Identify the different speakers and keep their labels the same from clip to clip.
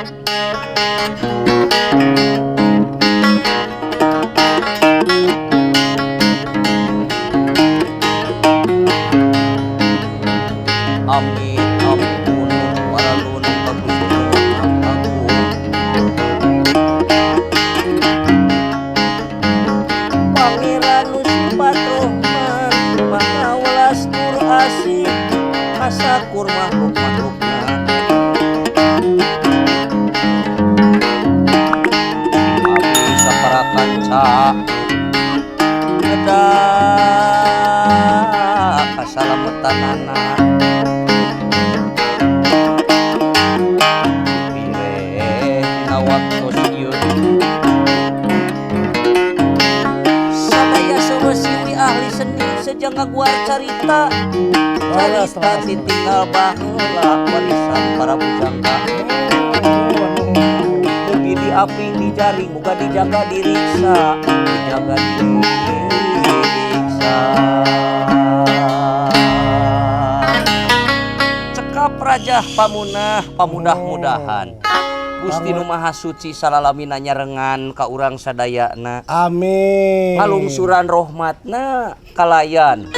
Speaker 1: Amit ampun paralun ka Gusti Maha Agung. Pangeran nu sifat Rohman, Maha welas tur asih, kasakur makhluk-makhlukna. Abdi sapara kanca ngedah kasalametanana. Bileh dina waktos ieu sadaya seueuh ahli seni sejak ngaguar carita, carita ditinggal baheula warisan para pujangga. Mugi diaping dijaring, muga dijaga diriksa, dijaga diriksa. Cekap Rajah Pamunah, pamudah-mudahan Gusti Nu Maha Suci salalamina nyarengan ka urang sadayana.
Speaker 2: Amin.
Speaker 1: Ngalungsuran rohmatna kalayan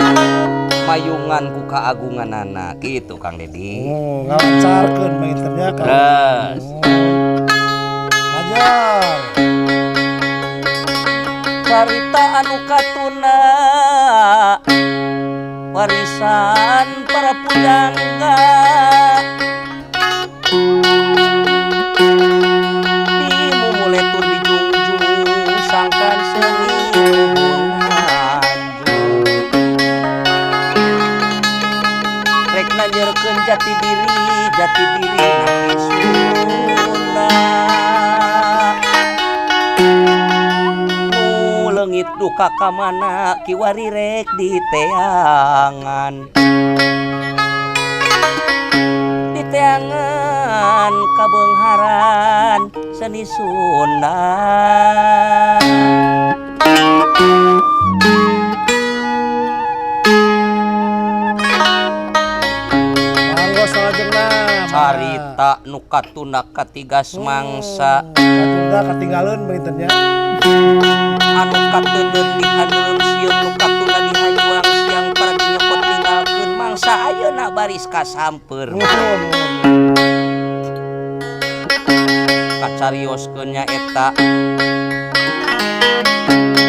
Speaker 1: mayungan ku kaagunganana gitu, Kang Dedi.
Speaker 2: Oh, ngalancarkeun mah nya, Kang.
Speaker 1: Terus.
Speaker 2: Ajar.
Speaker 1: Carita anu katuna warisan para pujangga dimumuletur dijungjung sangkan seni nganjuk rek nanyeurkeun jati diri naki Sunda nu leungit duka ka mana kiwari rek diteangan, diteangan kabeungharan seni Sunda.
Speaker 2: Mangga salajengna.
Speaker 1: Carita nu katunda katigas mangsa.
Speaker 2: Katunda katinggaleun mah nya.
Speaker 1: Anu kateundeun dihaneum sieun, nu katunda dihanjuang siang paragi nyokot ninggalkeun mangsa ayeuna baris kasamper.
Speaker 2: Nuhun, nuhun.
Speaker 1: Kacarioskeun nya eta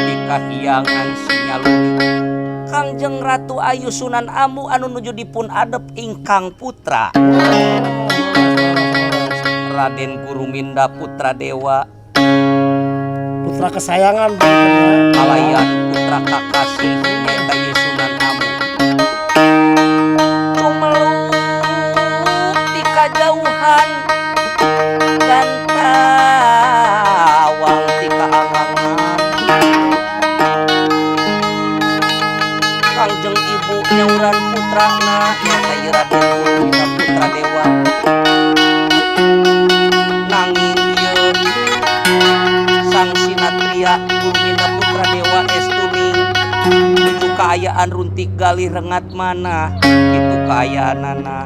Speaker 1: di kahiyangan Sinyaluni Kangjeng Ratu Ayu Sunan Amu anu nuju dipun adep ingkang putra Raden Guruminda Putra Dewa,
Speaker 2: Putra kesayangan nya.
Speaker 1: Kalayan putra kakasih eta ieu Sunan Amu cumeluk di kajauhan gantawang ti kaangangan. Kangjeng Ibu nyauran putrana nyata ieu Raden Guruminda Putra Dewa, nanging ieu sang sinatria Guruminda Putra Dewa estuning nuju kaayaan runtik galih rengat mana itu kaayaanana.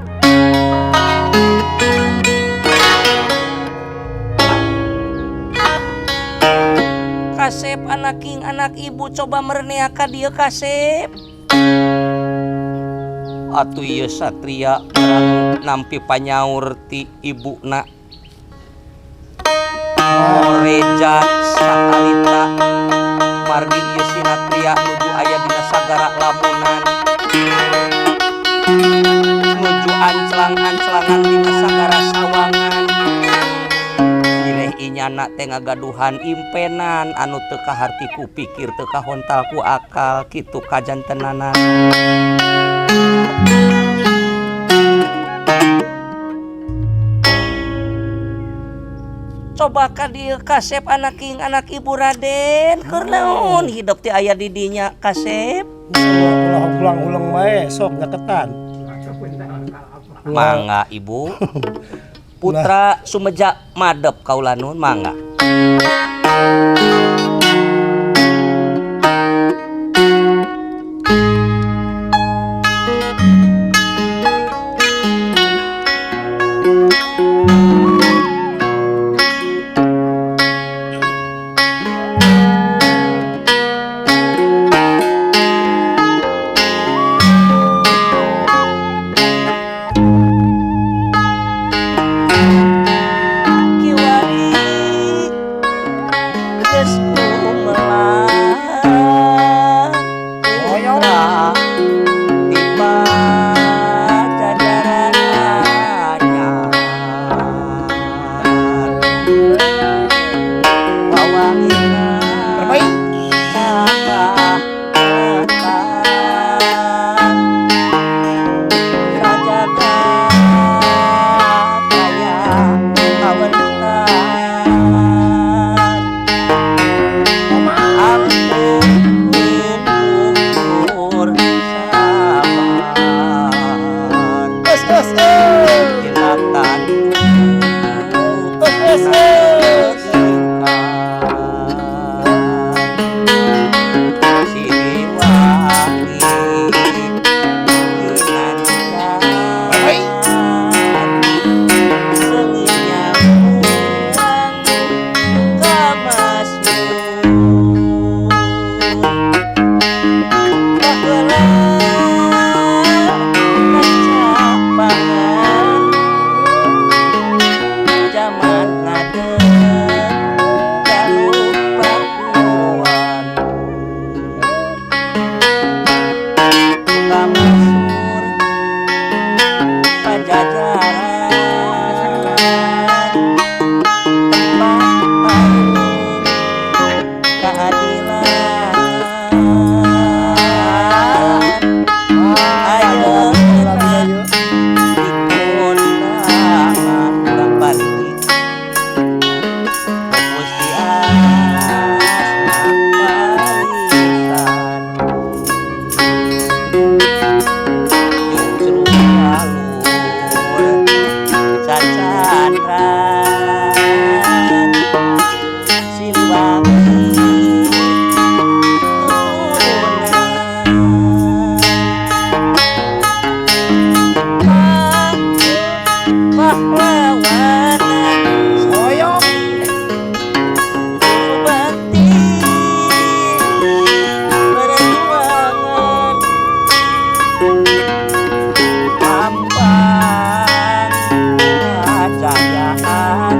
Speaker 1: Kasep anaking anak ibu coba merenea ka dieu kasep. Atuh ieu satria barang nampi panyaur ti ibuna moreja sakalita margi ieu sinatria nuju aya dina sagara lamunan nuju anclang-anclangan dina sagara sawangan. Mireh inyana teh ngagaduhan impenan anu teu kaharti ku pikir teu kahontal ku akal kitu kajantenanan. Coba ka dieu kasep anaking anak ibu Raden keur naon hidup teh aya di dinya kasep.
Speaker 2: Ulah ulang-ulang wae sok nyaketan.
Speaker 1: Mangga ibu. Putra sumeja madep kaula nun mangga.
Speaker 2: Es es.
Speaker 1: Dina tanduk
Speaker 2: Es es.
Speaker 1: Siliwangi
Speaker 2: Hai.
Speaker 1: Seungitnya buang ka masuk. Baheula kacapangan jaman ngadeg galuh Pakuan. Kamasur Pajajaran tempat payung keadilan. Ayeuna dikondangan urang barigi Gusti Asma warisan. Justru alur cacandran Siliwangi tuturunan. Pahlawanan
Speaker 2: Soyong.
Speaker 1: bakti perjuangan pampang kejayaan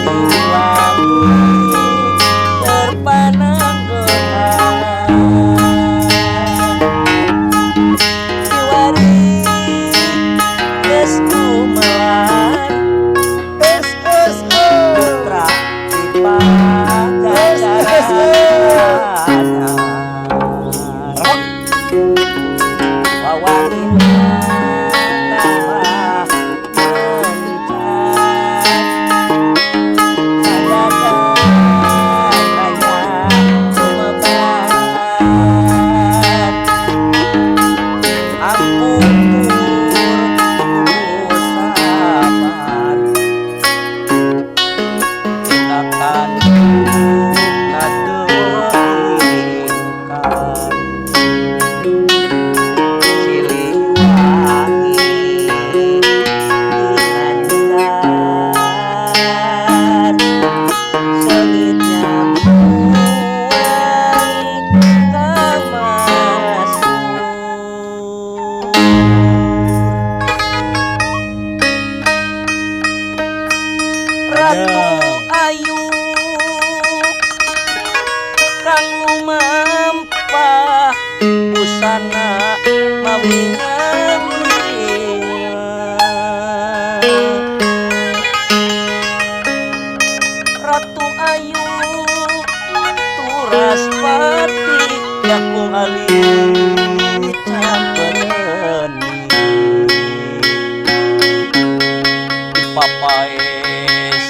Speaker 1: Siliwangi terpananggehan. Kiwari geus gumelar
Speaker 2: Es es es.
Speaker 1: Putra di Pajajaran. Wawangina tambah mencar Sadadan raya sumebar. Ampun kudu sabar Dina tanduk ngadeungkan Siliwangi ginanjar seungitnya buang ka masuk. Ratu Ayu kang lumampah busana mawinga-winga. Ratu Ayu turas pati jakung ali campereni dipapaes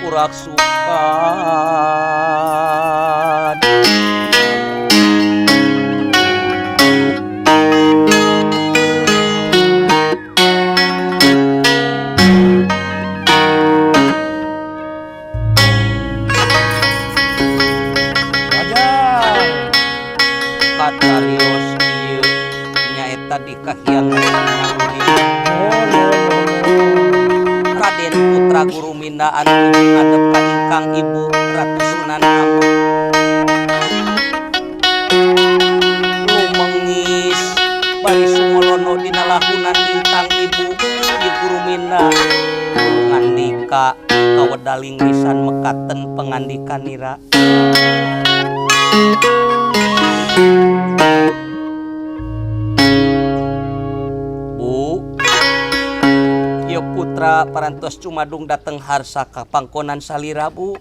Speaker 1: kurak sukan.
Speaker 2: Wajah.
Speaker 1: Katarios ieu nyaeta di kahyangan Naluri.
Speaker 2: Nuhun nuhun nuhun.
Speaker 1: Raden Putra Guruminda anu ngadep ka ingkang ibu Ratu Sunan Ambu lumengis bari sumolono dina lahunan ingkang ibu ieu Guruminda ngandika kawedaling lisan mekaten pengandikanira. Bu, ieu putra parantos cumadung dateng harsa ka pangkonan salira Bu.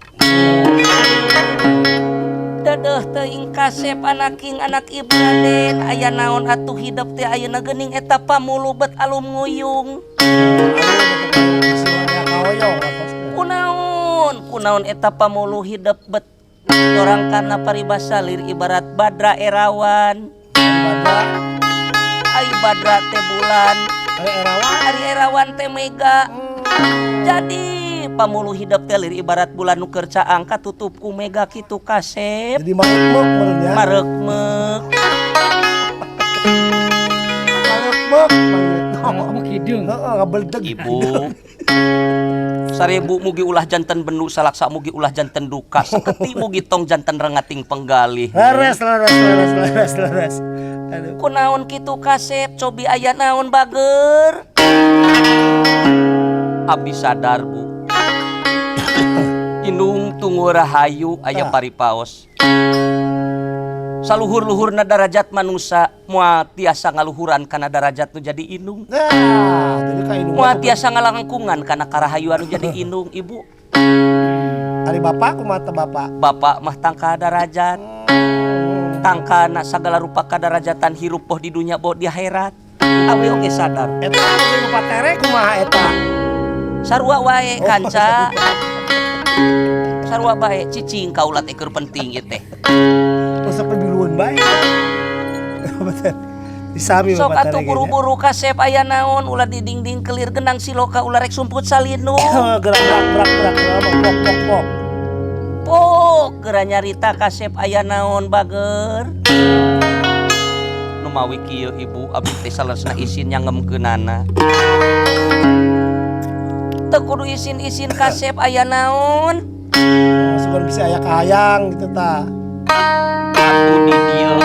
Speaker 1: Dedeh teuing kasep anaking anak ibu Raden aya naon atuh hidep teh ayeuna geuning eta pamulu bet alum nguyung. Kunaon kunaon eta pamulu hidep bet dorang kana paribasa lir ibarat Badra Erawan.
Speaker 2: Badra.
Speaker 1: Badra teh bulan,
Speaker 2: Ari Erawan.
Speaker 1: Ari Erawan teh mega. Jadi pamuluh hidep teh lir ibarat bulan nu keur caang katutup ku mega kitu kasep.
Speaker 2: Jadi mareukmeuk meureun ya.
Speaker 1: Mareukmeuk.
Speaker 2: Mareukmeuk.
Speaker 3: Mareukmeuk hideung.
Speaker 2: Heeh, ngabeledeg.
Speaker 1: Ibu. Sarebu mugi ulah janten bendu, salaksa mugi ulah janten duka, saketi mugi tong janten rengating penggalih.
Speaker 2: Leres, leres, leres, leres, leres. Aduh.
Speaker 1: Kunaon kitu kasep, cobi aya naon bager? Abdi sadar bu. Indung tunggu rahayu aya paripaos. Saluhur-luhurna darajat manusa moal tiasa ngaluhuran kana darajat nu jadi indung.
Speaker 2: Nah, jadi ka indung.
Speaker 1: Moal tiasa ngalangkungan kana karahayu anu jadi indung ibu.
Speaker 2: Ari bapak kumaha teh bapak?
Speaker 1: Bapak mah tangka darajat. Tangkana sagala rupa kadarajatan hirup boh di dunya boh di akhirat. Abi oge sadar.
Speaker 2: Eta anu patere kumaha eta?
Speaker 1: Sarua wae kanca. Sarua bae cicing kaula teh keur penting ieu teh.
Speaker 2: Masa pibilueun bae. Disami
Speaker 1: Sok atuh buru-buru kasep aya naon ulah didingding kelir genang siloka ulah rek sumput salinu.
Speaker 2: Gerak gerak gerak gerak gerak pok pok pok.
Speaker 1: Pok geura nyarita kasep aya naon bager. Nu mawi kieu ibu abdi teh saleresna isin nyangemkeunana. Teu kudu isin-isin kasep aya naon.
Speaker 2: Sugan bisa aya kahayang gitu tah.
Speaker 1: Atuh di dieu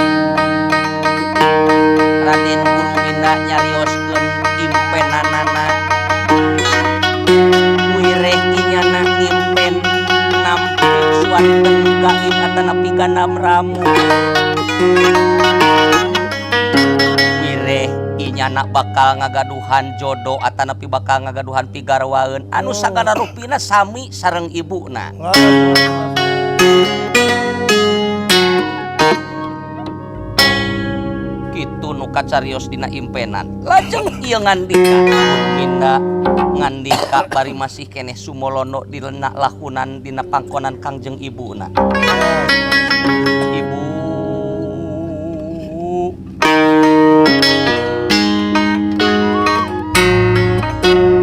Speaker 1: Raden Guruminda nyarioskeun impenanana. Wireh inyana ngimpen nampi suanten gaib atanapi ganam ramu. Wireh inyana bakal ngagaduhan jodoh atanapi bakal ngagaduhan pigarwaeun anu sagala rupina sami sareng ibuna. Kitu nu kacarios dina impenan. Lajeng ieu ngandika Guruminda ngandika bari masih keneh sumolono dilenak lakunan dina pangkonan Kangjeng Ibuna. Ibu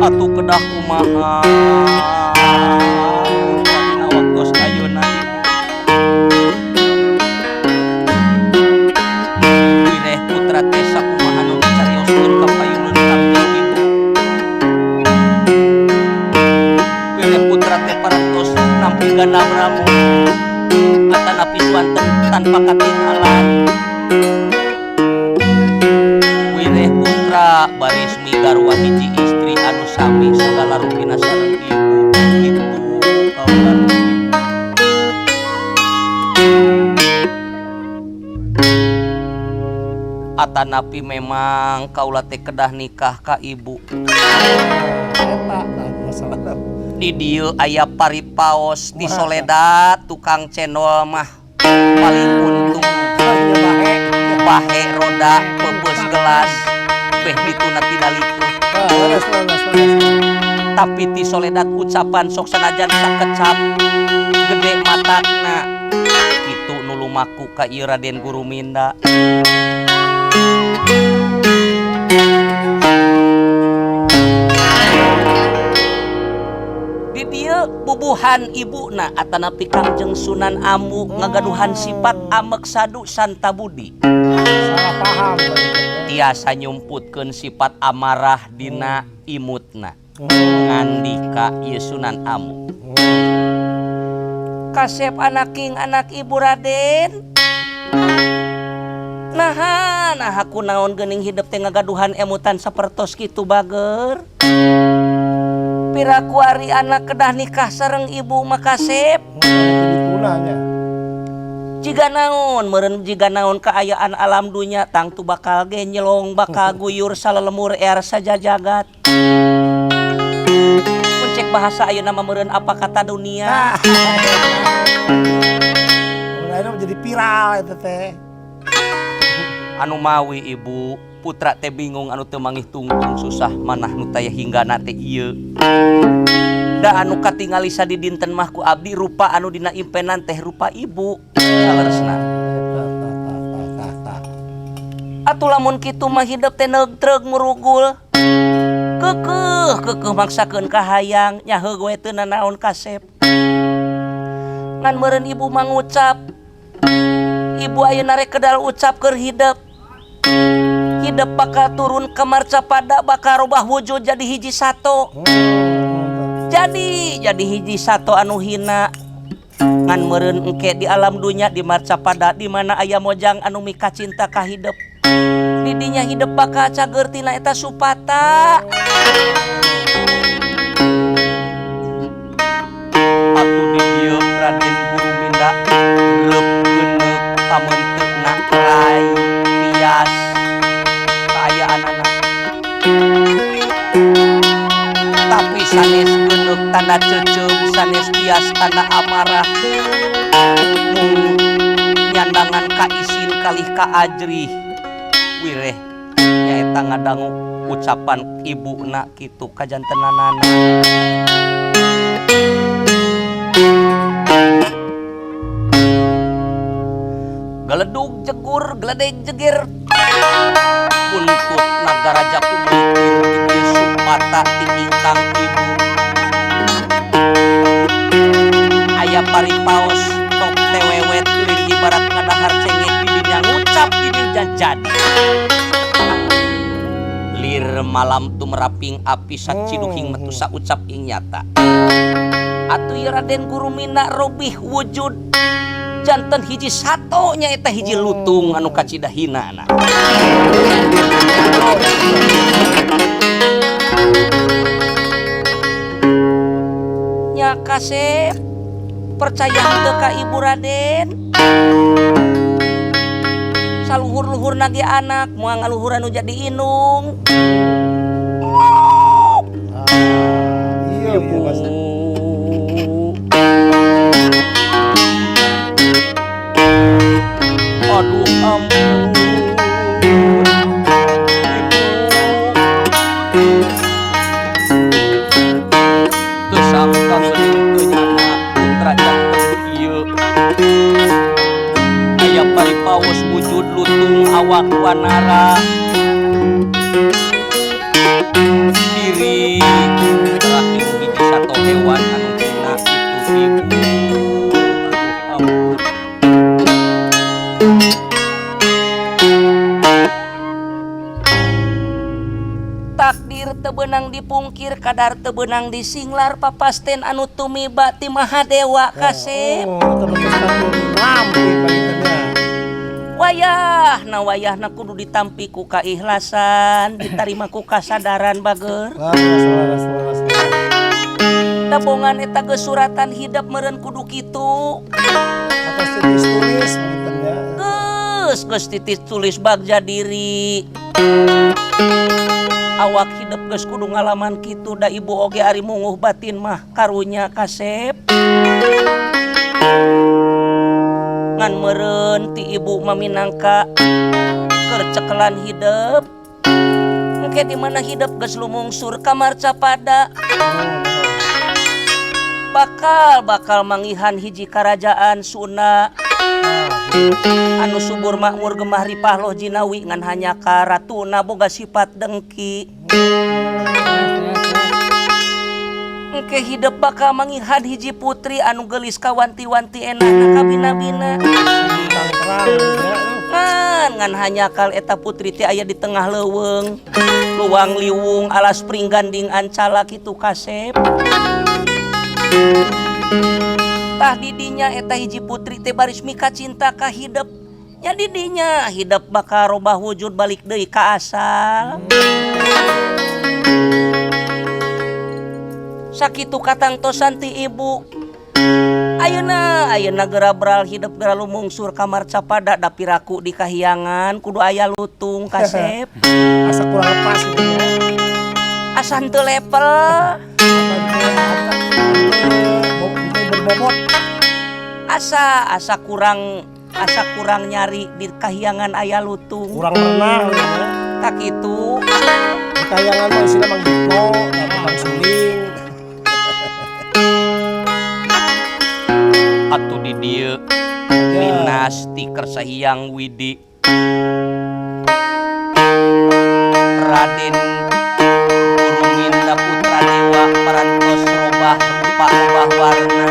Speaker 1: atuh kedah kumaha dina waktos ayeuna ibu. Wireh putra teh sakumaha nu dicarioskeun ka payunun Kangjeng Ibu. Wireh putra teh parantos nampi ganam ramu atanapi suanten tanpa katinggalan. Wireh putra baris migarwa hiji istri anu sami sagala rupina sareng ibu. Kitu kaula ibu. Atanapi memang kaula teh kedah nikah ka ibu.
Speaker 2: Eta masalahna.
Speaker 1: Di dieu aya paripaos di Soledad tukang cendol mah paling untung. Bahe roda peupeus gelas beh dituna tidalikeun. Tapi ti Soledad ucapan sok sanajan sakecap gede matakna. Kitu nu lumaku ka ieu Raden Guruminda. Di dieu bubuhan ibuna atanapi Kangjeng Sunan Amu ngagaduhan sifat amek sadu santa budi.
Speaker 2: Salah paham.
Speaker 1: Tiasa nyumputkeun sifat amarah dina imutna. Ngandika ieu Sunan Amu. Kasep anaking anak ibu Raden. Naha, naha kunaon geuning hidep teh ngagaduhan emutan sapertos kitu bager. Piraku ari anak kedah nikah sareng ibu mah kasep. Jiga naon meureun jiga naon kaayaan alam dunya tangtu bakal ge nyelong bakal guyur salelemur er sajajagat. Mun cek bahasa ayeuna mah meureun apa kata dunia.
Speaker 2: Mun ayeuna jadi viral eta teh.
Speaker 1: Anu mawi ibu putra teh bingung anu teu mangih tungtung susah manah nu taya hinggana teh ieu. Da anu katingali sadidinten mah ku abdi rupa anu dina impenan teh rupa ibu. Saleresna. Atuh lamun kitu mah hidep teh neugtreug murugul. Keukeuh keukeuh maksakeun kahayang nya heug we teu nanaon kasep. Ngan meureun ibu mah ngucap. Ibu ayeuna rek kedal ucap keur hidep. Hidep bakal turun ke marcapada bakal robah wujud jadi hiji sato. Jadi hiji sato anu hina. Ngan meureun engke di alam dunya di marcapada di mana aya mojang anu mika cinta ka hidep. Didinya hidep bakal cager tina eta supata. Atuh di dieu Raden Guruminda reup geuneuk pameunteukna rai pias kaayaanana. Tapi sanes geuneuk tanda ceuceum, sanes pias tanda amarah. Mung nyandangan kaisin kalih kaajrih. Wireh nyaeta ngadangu ucapan ibuna kitu kajantenanana. Geledug jegur geledeg jeger buntut nagaraja kumikir di dieu supata ti ingkang ibu. Aya paripaos tok tewewet lir ibarat ngadahar cengek di dinya ngucap di dinya jadi. Lir malam tumeraping api saciduhing metu saucap ing nyata. Atuh ieu Raden Guruminda robih wujud janten hiji sato nyaeta hiji lutung anu kacida hinana. Nya kasep percaya henteu ka ibu Raden. Saluhur-luhur nage anak moal ngaluhur anu jadi indung.
Speaker 2: Iya,
Speaker 1: Ibu. Aduh ampun. Ibu. Teu sangka geuning teu nyana putra janten ieu. Aya paripaos wujud lutung awak wanara. Diri terakhir hiji sato hewan anu hina itu ibu. Aduh ampun. Takdir teu beunang dipungkir, kadar teu beunang disinglar, papasten anu tumiba ti Mahadewa kasep.
Speaker 2: Oh,
Speaker 1: wayahna wayahna kudu ditampi ku kaikhlasan, ditarima ku kasadaran bager. Dabongan eta geus suratan hidep meureun kudu kitu.
Speaker 2: Atas titis tulis panginten nya.
Speaker 1: Geus geus titis tulis bagja diri. Awak hidep geus kudu ngalaman kitu da ibu oge ari munguh batin mah karunya kasep. Ngan meureun ti ibu mah minangka keur cekelan hidep. Engke di mana hidep geus lumungsur ka marcapada. Bakal manggihan hiji karajaan Sunda anu subur makmur gemah ripah loh jinawi ngan hanya ka ratuna boga sifat dengki. Engke hidep bakal manggihan hiji putri anu geulis kawanti-wanti enakna kabina-bina. Ngan hanya kal eta putri teh aya di tengah leuweung, luang liwung alas pringganding ancala kitu kasep. Tah didinya eta hiji putri teh baris mika cinta ka hidep. Nya didinya hidep bakal robah wujud balik deui ka asal. Sakitu katangtosan ti ibu. Ayeuna ayeuna geura beral hidep geura lumungsur ka marcapada da piraku di kahiyangan kudu aya lutung kasep.
Speaker 2: Asa kurang lepas gitu ya.
Speaker 1: Asa henteu level.
Speaker 2: Berbobot.
Speaker 1: Asa kurang nyari di kahiyangan aya lutung.
Speaker 2: Kurang renang ya.
Speaker 1: Tak kitu.
Speaker 2: Di kahiyangan mah isina Mang Diko, Mang Suling.
Speaker 1: Atuh di dieu Minas ti Kersa Hyang Widi. Raden Guruminda Putra Dewa parantos robah rupa robah warna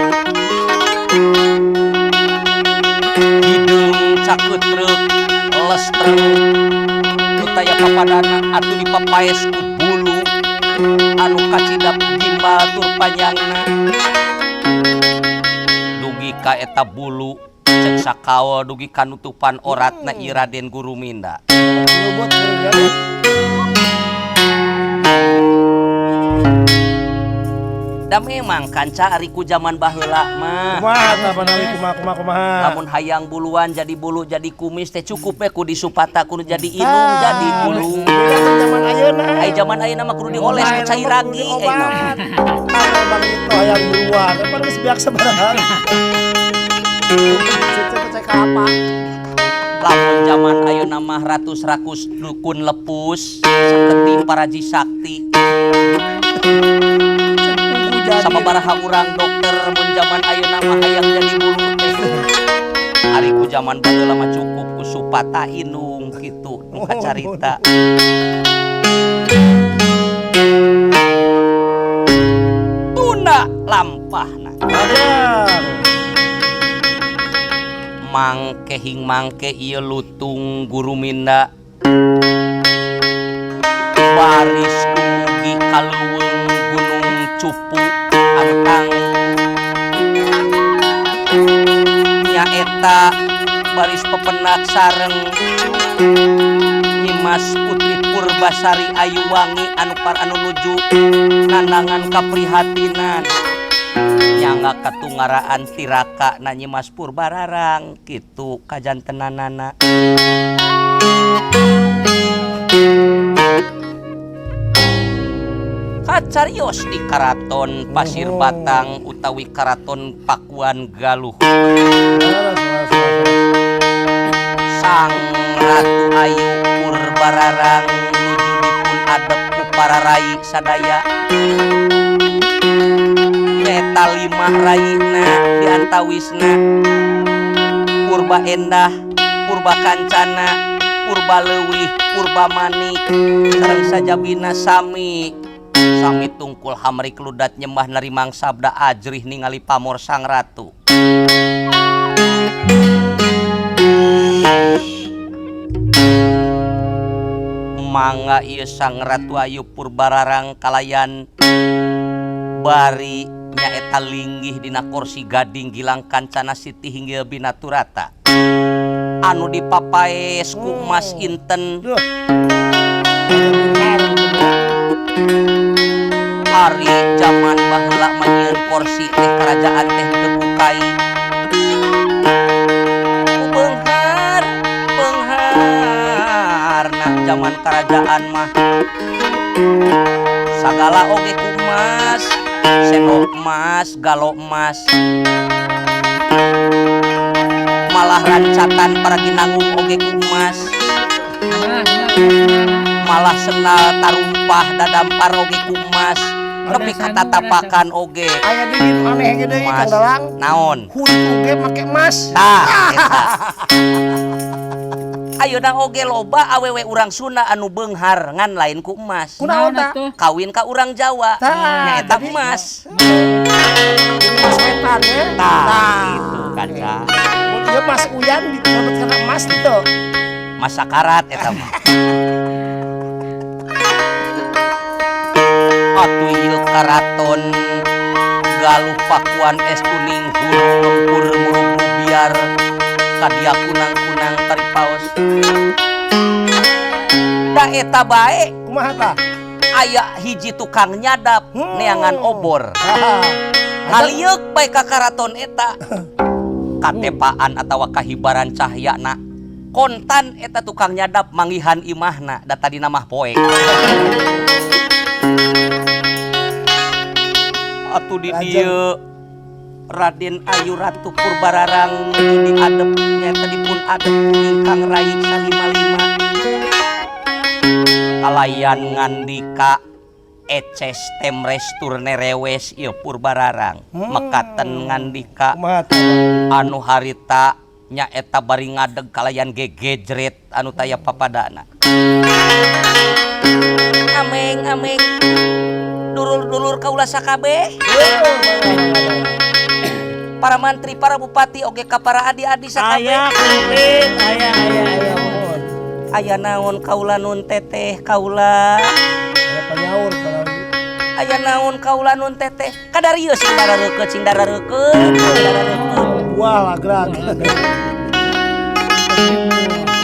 Speaker 1: hideung cakeutreuk lestreng nu taya papadana atuh dipapaes ku bulu anu kacidap gimbal tur panjangna dugi ka eta bulu cek sakaol dugi kanutupan oratna ieu Raden Guruminda. Da memang kanca ari ku zaman baheula mah.
Speaker 2: Kumaha tah panawi kumaha kumaha kumaha.
Speaker 1: Lamun hayang buluan jadi bulu jadi kumis teh cukup we ku disupata kudu jadi inung jadi bulu.
Speaker 2: Beda jeung zaman ayeuna.
Speaker 1: Ai zaman ayeuna mah kudu dioles ku cai ragi ayeuna mah.
Speaker 2: Bang itu hayang buluan, pan geus biasa barang. Cece kelapa.
Speaker 1: Lamun zaman ayeuna mah ratus-rakus dukun lepus saketi paraji sakti. Sababaraha urang dokter mun zaman ayeuna mah hayang jadi bulu teh. Ari ku zaman baheula mah cukup ku supata inung kitu nu kacarita. Tuna lampahna. Mangke hing mangke ieu lutung Guruminda baris dumugi ka leuweung Gunung Cupu anu tangguh nyaeta baris pepenak sareng Nyimas Putri Purbasari Ayu Wangi anu par anu nuju nanangan kaprihatinan nyangga katungaraan tiraka na Nyimas Purbararang kitu kajantenanana. Kacarios di Karaton Pasir Batang utawi Karaton Pakuan Galuh. Sang Ratu Ayu Purbararang nuju dipun adep ku para rai sadaya. Nyaeta limah raina diantawisna Purba Endah, Purba Kancana, Purba Leuwih, Purba Manik sareng sajabina sami. Sami tungkul hamrik ludat nyembah narimang sabda ajrih ningali pamor sang ratu. Mangga ieu sang Ratu Ayu Purbararang kalayan bari nyaeta linggih dina kursi gading gilang kancana siti hinggil binaturata anu dipapaes ku Mas Inten. Ari zaman baheula mah nyieun kursi teh kerajaan teh teu ku kai. Ku beunghar, beungharna zaman kerajaan mah sagala oge ku emas, sendok emas, galo emas. Malah rancatan para ginangung oge ku emas. Malah senal tarumpah dadampar oge ku emas. Nepi ka tatapakan oge.
Speaker 2: Aya deui nu aneh ge deui Kang Dalang.
Speaker 1: Naon?
Speaker 2: Hurit oge make emas.
Speaker 1: Tah, eta. Ayeuna oge loba awewe urang Sunda anu beunghar ngan lain ku emas.
Speaker 2: Kunaon tah?
Speaker 1: Kawin ka urang Jawa. Nyaeta emas.
Speaker 2: Emas wetan ye.
Speaker 1: Tah, gitu kaca.
Speaker 2: Mun ieu Mas Uyan disebut kana emas teu?
Speaker 1: Mas sakarat eta mah. Atuh ieu karaton Galuh Pakuan estuning hulu lempur murug biar kadia kunang-kunang taripaos. Da eta bae
Speaker 2: kumaha tah?
Speaker 1: Aya hiji tukang nyadap neangan obor. Ngalieuk bae ka karaton eta. Katepaan atawa kahibaran cahyana. Kontan eta tukang nyadap manggihan imahna da tadina mah poek. Atuh di dieu Raden Ayu Ratu Purbararang nuju diadep nyaeta dipun adep ingkang rai salima-lima. Kalayan ngandika eces temres tur nerewes ieu Purbararang. Mekaten ngandika anu harita nyaeta bari ngadeg kalayan gegejret anu taya papadana. Ameng-ameng dulur-dulur kaula sakabeh, para mantri, para bupati, oge ka para adi-adi sakabeh.
Speaker 4: Aya kulit, aya aya aya mohon.
Speaker 1: Aya naon kaula nun teteh kaula?
Speaker 2: Aya panyaur kalau
Speaker 1: Aya naon kaula nun teteh? Kadarieu sing darareukeut, sing darareukeut, sing darareukeut.
Speaker 2: Buah lagrag.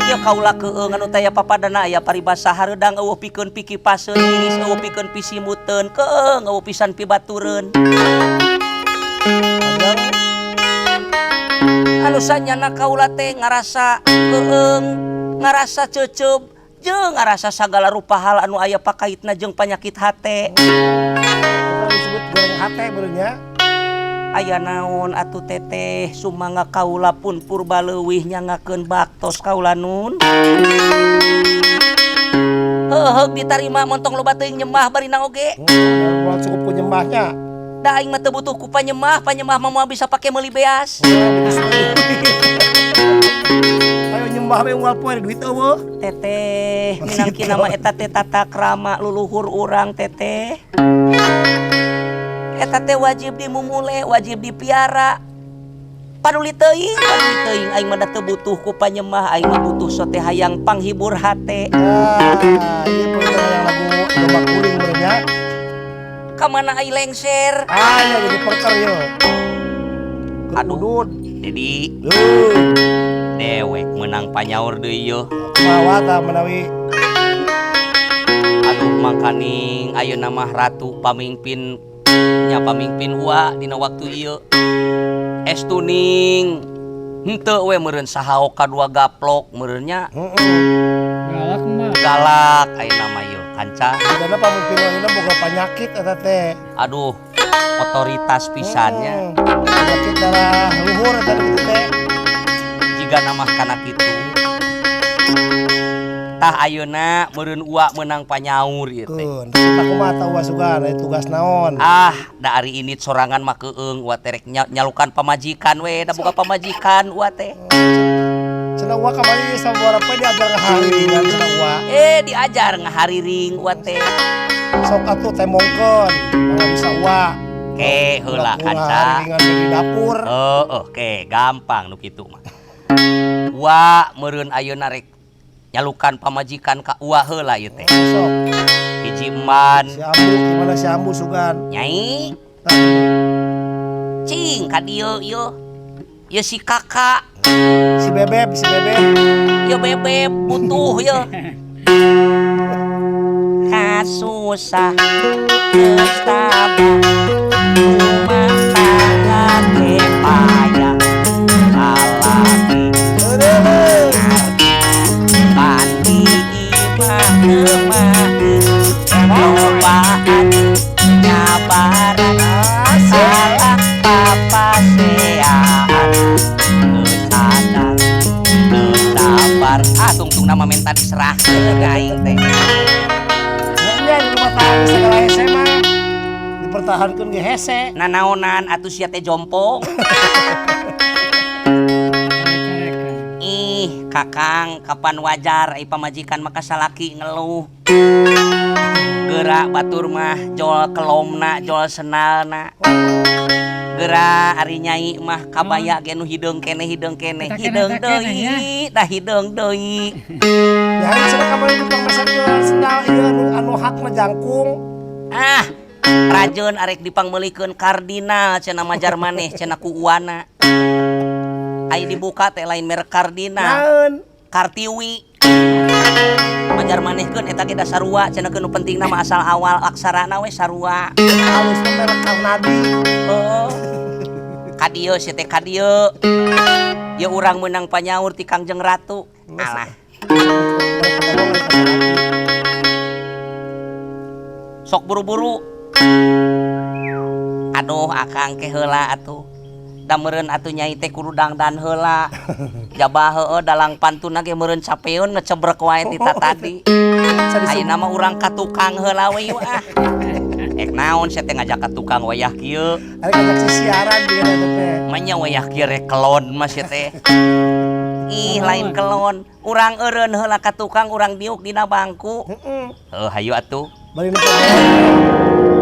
Speaker 1: Ieu kaula keueung anu taya papadana aya paribasa hareudang eueuh pikeun pikipaseun, iris eueuh pikeun pisimuteun, keueung eueuh pisan pibatureun.
Speaker 2: Kadang
Speaker 1: Anu sanyana kaula teh ngarasa keueung, ngarasa ceuceub, jeung ngarasa sagala rupa hal anu aya pakaitna jeung panyakit hate.
Speaker 2: Eta disebut goreng hate meureun nya.
Speaker 1: Aya naon atuh teteh, sumangga kaula pun purba leuwih nyangakeun baktos kaula nun. Heuh, ditarima montong loba teuing nyembah barina oge.
Speaker 2: Moal cukup ku nyembahnya.
Speaker 1: Da aing mah teu butuh ku panyembah, panyembah mah moal bisa pake meuli beas.
Speaker 2: Ayo nyembah we unggal poe duit eueuh.
Speaker 1: Teteh, minangkina mah eta teh tata krama luluhur urang, teteh. Eta teh wajib dimumule, wajib dipiara. Paduli teuing, paduli teuing aing mah da teu butuh ku panyembah, aing mah butuh sote hayang panghibur hate.
Speaker 2: Ah, ieu pun yang lagu Domba Kuring meureun nya.
Speaker 1: Kamana ai lengser?
Speaker 2: Ah, ya jadi perker ieu.
Speaker 1: Aduh.
Speaker 2: Udud.
Speaker 1: Dedi,
Speaker 2: Duh,
Speaker 1: dewek menang panyaur deui yeuh.
Speaker 2: Kumaha tah menawi?
Speaker 1: Aduh, mangkaning ayeuna mah ratu pamimpin nya, pamimpin ua dina waktu ieu. Estuning henteu we meureun sahaok kadua gaplok meureun nya.
Speaker 2: Heeh.
Speaker 3: Galak mah.
Speaker 1: Galak ayeuna mah ieu kanca.
Speaker 2: Jigana pamimpin ayeuna boga panyakit eta teh.
Speaker 1: Aduh, otoritas pisannya.
Speaker 2: Penyakit darah luhur eta kitu teh.
Speaker 1: Jiga mah kana kitu. Tah, ayeuna meureun ua meunang panyaur ieu teh.
Speaker 2: Keun, kita kumaha tah uwa sugan aya tugas naon?
Speaker 1: Ah, da ari ini sorangan mah keueung ua terek nyalukan pamajikan we, da boga pamajikan ua teh.
Speaker 2: Cenah uwa kamari sabaraha poe diajar ngahariringan cenah uwa.
Speaker 1: Eh, diajar ngahariring ua teh.
Speaker 2: Sok atuh tembongkeun, mangga bisa uwa.
Speaker 1: Ke heula
Speaker 2: Ulah
Speaker 1: kanca.
Speaker 2: Ngahariringan di dapur.
Speaker 1: Oh, oke, gampang nu kitu mah. Ua meureun ayeuna rek nyalukan pamajikan ka ua heula ieu teh.
Speaker 2: Sok.
Speaker 1: Hiji eman.
Speaker 2: Si Ambu gimana, si Ambu sugan?
Speaker 1: Nyai,
Speaker 2: Tah,
Speaker 1: cing ka dieu ieu. Ieu si kakak,
Speaker 2: si Bebeb, si Bebeb.
Speaker 1: Ieu bebeb butuh ieu. Kasusah geus tabah, rumah tangga ge payah, lalaki
Speaker 2: Eureun.
Speaker 1: Pandi imah teu mahi, cobaan nyabaran, salah papaseaan, teu sadar teu sabar. Ah, tungtung nama minta diserahkeun ka aing teh.
Speaker 2: Nya di rumah tangga segala hese mah dipertahankeun ge hese.
Speaker 1: Nanaonan atuh sia teh jompong.
Speaker 3: Karek-karekan.
Speaker 1: Ih, kakang, kapan wajar ai pamajikan maka salaki ngeluh? Gerak batur mah jol kelomna, jol senalna. Gerak ari nyai mah kabaya ge nu hideung keneh, hideung keneh,
Speaker 3: Eta keneh,
Speaker 1: hideung
Speaker 3: eta keneh, ya.
Speaker 1: deui, dah hideung deui.
Speaker 2: Nyai cenah kamari dipangmeserkeun sendal ieu anu anu hakna jangkung.
Speaker 1: Ah, rajeun arek dipangmeulikeun kardinal cenah majar maneh cenah ku uana. Ai dibuka teh lain merek kardinal,
Speaker 2: Naon?
Speaker 1: Kartiwi. Majar manehkeun eta ge da sarua cenah, nu penting mah asal awal aksarana we sarua.
Speaker 2: Halusna merek Karnadi.
Speaker 1: Heeh. Ka dieu sia teh, ka dieu. Ye urang meunang panyaur ti Kangjeng Ratu. Alah,
Speaker 2: Merek ngomong ka salaki.
Speaker 1: Sok buru-buru. Aduh, akang ke heula atuh. Da meureun atuh nyai teh kudu dangdan heula. Jabah heueuh dalang pantuna ge meureun capeun ngecebrek wae ti tadi. Ayeuna mah urang ka tukang heula we yeuh ah. Ek naon sia teh ngajak ka tukang wayah kieu?
Speaker 2: Ari ngajak sisiaran jeung eta teh.
Speaker 1: Manya wayah kieu rek kelon mah sia teh. Ih, lain kelon. Urang eureun heula ka tukang, urang diuk dina bangku.
Speaker 2: Heeh.
Speaker 1: Heuh, hayu atuh.
Speaker 2: Bari nu.